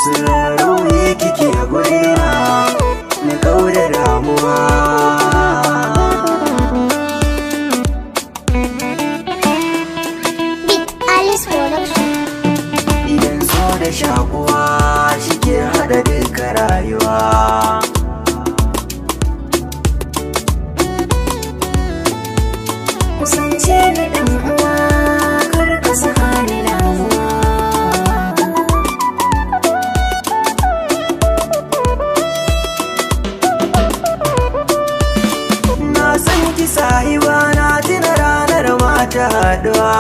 Sirrin ruhi kike a gurina, na kauda damuwa. Big Alice Production. Idan so da shakuwa shi ke haɗa duka rayuwa. Kusance ni ɗan uwa, kar ka saka ni damuwa. Na san ki sahiba, na tuna ranar mata haɗuwa.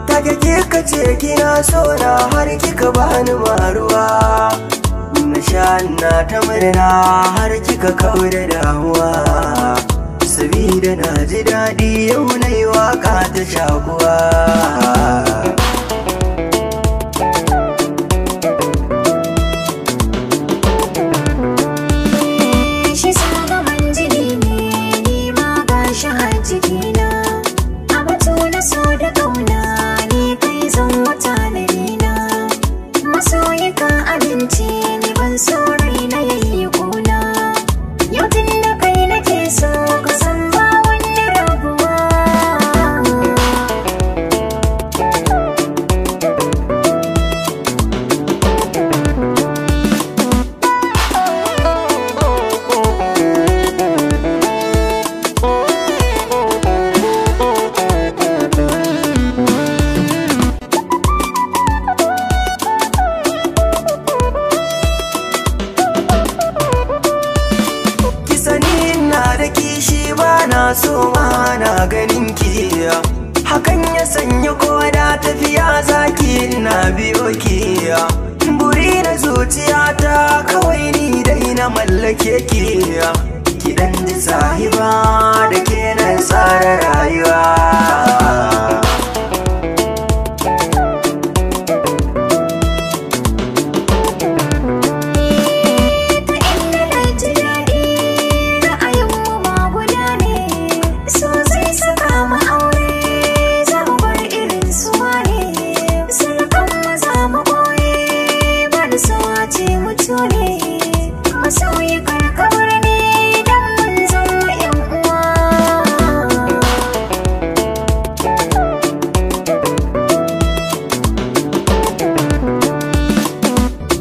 Take kika ce kina so na har kika bani maruwa. Na sha na ta murna har kika kauda damuwa. Sabida na ji daɗi yau na yi waƙa ta shakuwa. Shi sagaban jini ne, ni ma gashi har jikina. A batu na so da ƙauna, ni kai zan wata na nina. Masoyi ka abinci ni ban so raina yayi ƙuna. Yau tun da kai nake so ka san ba wani rabuwa. Ki sani ina da kishi ba na so ma na ganin ki. Hakan ya sanya ko da tafiya zaki ina biyo ki. Buri na zuciyata kawai ni dai na mallake ki. Ki dan ji sahiba da ke na tsara rayuwa. Ta inda na ji daɗi ra'ayinmu ma guda ne. So zai saka mu aure za mu bar irin su wane. Sirkan maza mu ɓoye ba da so a ce mutu ne. Masoyi karkabar ne don mun zama 'yan uwa.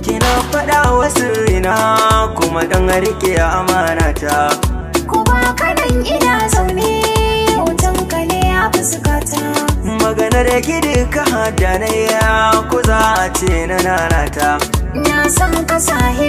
Kina faɗa wa sirrina kuma dan rike amanata. Kuma kanan ina zaune hotonka ne a fuskata. Maganar ki duka hadanaiya ko za a ce na nanata. Na san ka sahi